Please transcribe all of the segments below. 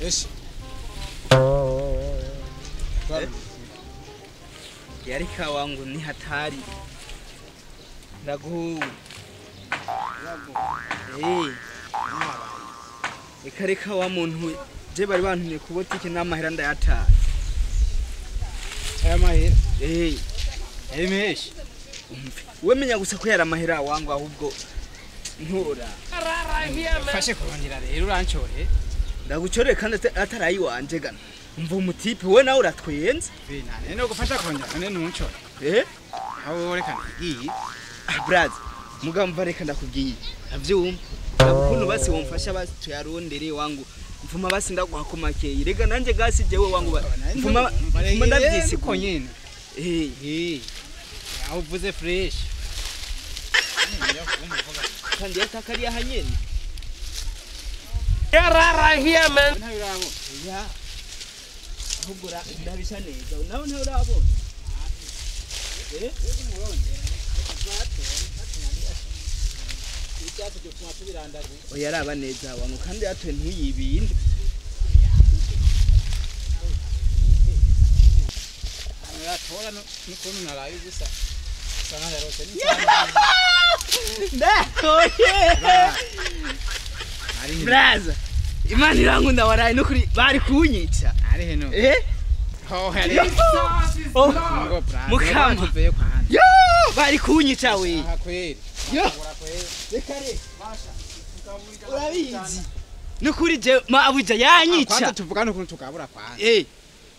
Eshi. Yarika wangu ni hatari. Ndaguhu. Eh. Reka reka wa muntu je bari bantumye ku botike n'amahera ndayataye. Aya mahera. Eh. Ari menshi. We menya gusa ko yari amahera wangu ahubwo ntura. Fashe kurondera rero urancore. Ndagucoreye kandi atarayi wanje gana. Umva umutipe we nawe uratwenze. Nane no gufasha kurondera none ntuncore. Eh? Aho reka ngiye. Ah braza, mugamba reka ndakubwiye. Avyumva. Ukuntu basi womfasha basi tuyarondere wangu. Mvuma basi ndaguha ko makeye. Rega nanje gasi jewe wangu mvuma mvuma ndavyisi ko nyene. Eh. Eh. Aho uvuze fresh. Kandi yatakariya hanyene. Yarara here man. Ntabirabo. Ya. Ahubwo ndabisha neza. Nawe ntabirabo. Eh? Oya araba neza wangu kandi yatwe ntuyibinde. Tora n'ukuntu naraye gusa. Sana yarose ni. Ndakoye. Braza. Imana irankunda waraye no kuri bari kunyica. Ari heno. Eh? Ho hari. Oh. Mukama. Yo, bari kunyica we. Aha kweri. Yo. Reka re. Urabizi. Nukuri je ma abuja yanyica. Kwanza tuvugana ukuntu tugabura kwanza. Eh.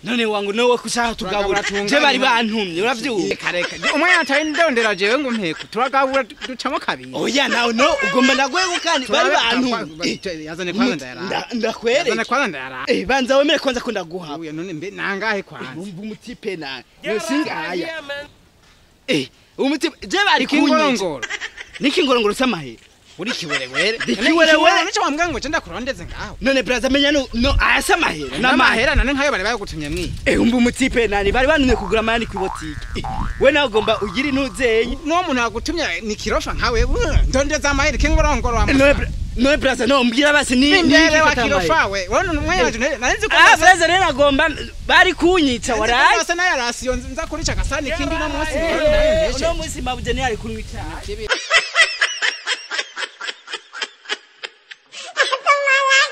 None wangu nowe kushaka tugabura. Je bari bantumye uravyumva. Reka reka. Umwe atari ndondera jewe ngo mpeko. Turagabura ducamo kabiri. Oya nawe no ugomba ndagwego kandi bari bantumye. Yazane kwanza ndayara. Ndakwereke. Yazane kwanza ndayara. Eh banza wemere kwanza ko ndaguha. Oya none mbe nangahe kwanza. Umva umutipe na. No singaya. Eh umutipe je bari kunyica. Niki ngorongoro samahera. Uri kiwerewere. Ikiwerewere nico wambwa ngo cenda kurondeze ngaho. None braza menya no asa mahera. Na mahera nane nkayo bari bagutumye mwi. Eh umva umutipe nani bari bantumye kugura amani ku botike. We nawe ugomba ugira intuzenye. No muntu yagutumye ni kirofa nkawe ndondeza amahera kingorongoro wa. None braza no mbwira basi ni ni wa kirofa we. Wone umwe yaje nari ko. Ah braza rero agomba bari kunyica waraye. Nasa na yarasiyo nza kurica gasani kindi no munsi. No munsi mabuje ni ari kunyica.